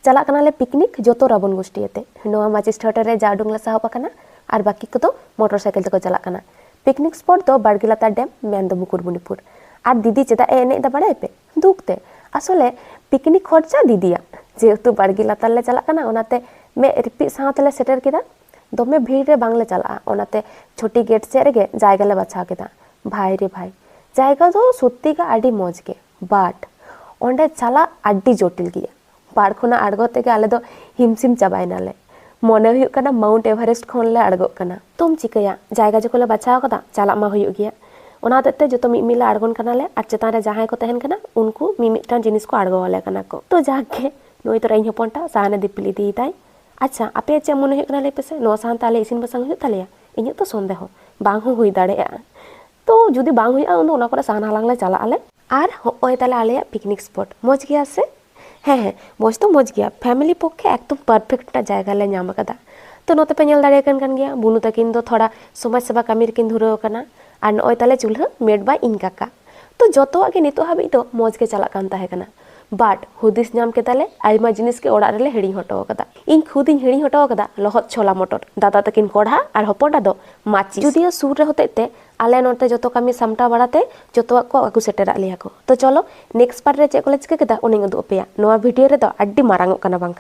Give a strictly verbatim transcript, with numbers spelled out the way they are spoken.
ᱪᱟᱞᱟᱜ ᱠᱟᱱᱟᱞᱮ ᱯᱤᱠᱱᱤᱠ ᱡᱚᱛᱚ ᱨᱟᱵᱚᱱ ᱜᱳᱥᱴᱤ ᱟᱛᱮ᱾ ᱱᱚᱣᱟ ᱢᱟᱹᱪᱤᱥ ᱴᱷᱟᱹᱣᱴᱟᱹ ᱨᱮ ᱡᱟ ᱩᱰᱩᱝ ᱞᱮ ᱥᱟᱦᱚᱵ ᱟᱠᱟᱱᱟ ᱟᱨ ᱵᱟᱹᱠᱤ ᱠᱚᱫᱚ ᱢᱚᱴᱚᱨ ᱥᱟᱭᱠᱮᱞ ᱛᱮᱠᱚ ᱪᱟᱞᱟᱜ ᱠᱟᱱᱟ᱾ ᱯᱤᱠᱱᱤᱠ ᱥᱯᱚᱴ ᱫᱚ ᱵᱟᱲᱜᱤ ᱞᱟᱛᱟᱨ ᱰᱮᱢ, ᱢᱮᱱᱫᱚ ᱢᱩᱠᱩᱴᱢᱩᱱᱤᱯᱩᱨ᱾ ᱟᱨ ᱫᱤᱫᱤ ᱪᱮᱫᱟᱜ ᱮ ᱮᱱᱮᱡ ᱮᱫᱟ ᱵᱟᱲᱟᱭ ᱯᱮ? ᱫᱩᱠ ᱛᱮ᱾ ᱟᱥᱚᱞᱮ ᱯᱤᱠᱱᱤᱠ ᱠᱷᱚᱨᱪᱟ ᱫᱤᱫᱤᱭᱟᱜ, ᱡᱮᱦᱮᱛᱩ ᱵᱟᱲᱜᱤ ᱞᱟᱛᱟᱨ ᱞᱮ ᱪᱟᱞᱟᱜ ᱠᱟᱱᱟ, ᱚᱱᱟᱛᱮ ᱢᱮᱫ ᱨᱤᱯᱤᱫ ᱥᱟᱶ ᱛᱮᱞᱮ ᱥᱮᱴᱮᱨ ᱠᱮᱫᱟ᱾ ᱫᱚᱢᱮ ᱵᱷᱤᱲ ᱨᱮ ᱵᱟᱝᱞᱮ ᱪᱟᱞᱟᱜᱼᱟ, ᱚᱱᱟᱛᱮ ᱪᱷᱚᱴᱤ ᱜᱮᱴ ᱥᱮᱫ ᱨᱮᱜᱮ ᱡᱟᱭᱜᱟ ᱞᱮ ᱵᱟᱪᱷᱟᱣ ᱠᱮᱫᱟ᱾ ᱵᱷᱟᱭ ᱨᱮ ᱵᱷᱟᱭ, ᱡᱟᱭᱜᱟ ᱫᱚ ᱥᱚᱛᱛᱤ ᱜᱮ ᱟᱹᱰᱤ ᱢᱚᱡᱽ ᱜᱮ, ᱵᱟᱴ ᱚᱸᱰᱮ ᱪᱟᱞᱟᱜ ᱟᱹᱰᱤ ᱡᱚᱴᱤᱞ ᱜᱮᱭᱟ᱾ ᱯᱟᱲ ᱠᱷᱚᱱᱟᱜ ᱟᱬᱜᱚ ᱛᱮᱜᱮ ᱟᱞᱮ ᱫᱚ ᱦᱤᱢᱥᱤᱢ ᱪᱟᱵᱟᱭᱮᱱᱟᱞᱮ᱾ ᱢᱚᱱᱮ ᱦᱩᱭᱩᱜ ᱠᱟᱱᱟ ᱢᱟᱣᱩᱱᱴ ᱮᱵᱷᱟᱨᱮᱥᱴ ᱠᱷᱚᱱ ᱞᱮ ᱟᱬᱜᱚᱜ ᱠᱟᱱᱟ᱾ ᱛᱚᱢ ᱪᱤᱠᱟᱹᱭᱟ, ᱡᱟᱭᱜᱟ ᱡᱚᱠᱷᱚᱱ ᱞᱮ ᱵᱟᱪᱷᱟᱣ ᱠᱟᱫᱟ, ᱪᱟᱞᱟᱜ ᱢᱟ ᱦᱩᱭᱩᱜ ᱜᱮᱭᱟ᱾ ᱚᱱᱟ ᱦᱚᱛᱮᱡ ᱛᱮ ᱡᱚᱛᱚ ᱢᱤᱫ ᱢᱤᱫ ᱞᱮ ᱟᱬᱜᱚᱱ ᱠᱟᱱᱟᱞᱮ ᱟᱨ ᱪᱮᱛᱟᱱ ᱨᱮ ᱡᱟᱦᱟᱸᱭ ᱠᱚ ᱛᱟᱦᱮᱱ ᱠᱟᱱᱟ, ᱩᱱᱠᱩ ᱢᱤᱢᱤᱫᱴᱟᱝ ᱡᱤᱱᱤᱥ ᱠᱚ ᱟᱬᱜᱚ ᱟᱞᱮ ᱠᱟᱱᱟ ᱠᱚ᱾ ᱛᱚ ᱡᱟᱠ ᱜᱮ, ᱱᱩᱭ ᱛᱚᱨᱟ ᱤᱧ ᱦᱚᱯᱚᱱ ᱴᱟᱜ ᱥᱟᱦᱟᱱᱮ ᱫᱤᱯᱤᱞ ᱤᱫᱤᱭᱮᱫᱟᱭ᱾ ᱟᱪᱪᱷᱟ, ᱟᱯᱮᱭᱟᱜ ᱪᱮᱫ ᱢᱚᱱᱮ ᱦᱩᱭᱩᱜ ᱠᱟᱱᱟ ᱞᱟᱹᱭ ᱯᱮᱥᱮ, ᱱᱚᱣᱟ ᱥᱟᱦᱟᱱ ᱛᱮ ᱟᱞᱮ ᱤᱥᱤᱱ ᱵᱟᱥᱟᱝ ᱦᱩᱭᱩᱜ ᱛᱟᱞᱮᱭᱟ? ᱤᱧᱟᱹᱜ ᱛᱚ ᱥᱚᱱᱫᱮᱦᱚ, ᱵᱟᱝ ᱦᱚᱸ ᱦᱩᱭ ᱫᱟᱲᱮᱭᱟᱜᱼᱟ᱾ ᱛᱚ ᱡᱩᱫᱤ ᱵᱟᱝ ᱦᱩᱭᱩᱜᱼᱟ, ᱩᱱᱫᱚ ᱚᱱᱟ ᱠᱚᱨᱮ ᱥᱟᱦᱟᱱ ᱦᱟᱞᱟᱝ ᱞᱮ ᱪᱟᱞᱟᱜ ᱟᱞᱮ᱾ ᱟᱨ ᱦᱚᱸᱜᱼᱚᱭ ᱛᱟᱞᱮ ᱟᱞᱮᱭᱟᱜ ᱯᱤᱠᱱᱤᱠ ᱥᱯᱚᱴ, ᱢᱚᱡᱽ ᱜᱮᱭᱟ ᱥᱮ? ᱦᱮᱸ ᱦᱮᱸ, ᱢᱚᱡᱽ ᱫᱚ ᱢᱚᱡᱽ ᱜᱮᱭᱟ, ᱯᱷᱮᱢᱮᱞᱤ ᱯᱚᱠᱠᱷᱮ ᱮᱠᱫᱚᱢ ᱯᱟᱨᱯᱷᱮᱠᱴ ᱢᱤᱫᱴᱟᱝ ᱡᱟᱭᱜᱟ ᱞᱮ ᱧᱟᱢ ᱟᱠᱟᱫᱟ᱾ ᱛᱚ ᱱᱚᱛᱮ ᱯᱮ ᱧᱮᱞ ᱫᱟᱲᱮᱭᱟᱜ ᱠᱟᱱ ᱠᱟᱱ ᱜᱮᱭᱟ, ᱵᱩᱱᱩ ᱛᱟᱹᱠᱤᱱ ᱫᱚ ᱛᱷᱚᱲᱟ ᱥᱚᱢᱟᱡᱽ ᱥᱮᱵᱟ ᱠᱟᱹᱢᱤ ᱨᱮᱠᱤᱱ ᱫᱷᱩᱨᱟᱹᱣ ᱟᱠᱟᱱᱟ᱾ ᱟᱨ ᱱᱚᱜᱼᱚᱭ ᱛᱟᱞᱮ ᱪᱩᱞᱦᱟᱹ made by ᱤᱧ ᱠᱟᱠᱟ᱾ ᱛᱚ ᱡᱚᱛᱚᱣᱟᱜ ᱜᱮ ᱱᱤᱛᱚᱜ ᱦᱟᱹᱵᱤᱡ ᱫᱚ ᱢᱚᱡᱽ ᱜᱮ ᱪᱟᱞᱟᱜ ᱠᱟᱱ ᱛᱟᱦᱮᱸ ᱠᱟᱱᱟ, but ᱦᱩᱫᱤᱥ ᱧᱟᱢ ᱠᱮᱫᱟᱞᱮ ᱟᱭᱢᱟ ᱡᱤᱱᱤᱥ ᱜᱮ ᱚᱲᱟᱜ ᱨᱮᱞᱮ ᱦᱤᱲᱤᱧ ᱦᱚᱴᱚ ᱟᱠᱟᱫᱟ᱾ ᱤᱧ ᱠᱷᱩᱫ ᱤᱧ ᱦᱤᱲᱤᱧ ᱦᱚᱴᱚ ᱟᱠᱟᱫᱟ ᱞᱚᱦᱚᱫ ᱪᱷᱳᱞᱟ ᱢᱚᱴᱚᱨ, ᱫᱟᱫᱟ ᱛᱟᱹᱠᱤᱱ ᱠᱚᱲᱦᱟ ᱟᱨ ᱦᱚᱯᱚᱱ ᱮᱨᱟ ᱫᱚ ᱢᱟᱹᱪᱤᱥ᱾ ᱡᱩᱫᱤᱭᱳ ᱥᱩᱨ ᱨᱮ ᱦᱚᱛᱮᱡ ᱛᱮ ᱟᱞᱮ ᱱᱚᱛᱮ ᱡᱚᱛᱚ ᱠᱟᱹᱢᱤ ᱥᱟᱢᱴᱟᱣ ᱵᱟᱲᱟᱛᱮ ᱡᱚᱛᱚᱣᱟᱜ ᱠᱚ ᱟᱹᱜᱩ ᱥᱮᱴᱮᱨᱟᱜ ᱞᱮᱭᱟ ᱠᱚ᱾ ᱛᱚ ᱪᱚᱞᱚ, next part ᱨᱮ ᱪᱮᱫ ᱠᱚᱞᱮ ᱪᱤᱠᱟᱹ ᱠᱮᱫᱟ, ᱚᱱᱟᱧ ᱩᱫᱩᱜ ᱟᱯᱮᱭᱟ᱾ ᱱᱚᱣᱟ video ᱨᱮᱫᱚ ᱟᱹᱰᱤ ᱢᱟᱨᱟᱝ ᱚᱜ ᱠᱟᱱᱟ ᱵᱟᱝᱠᱷᱟᱱ᱾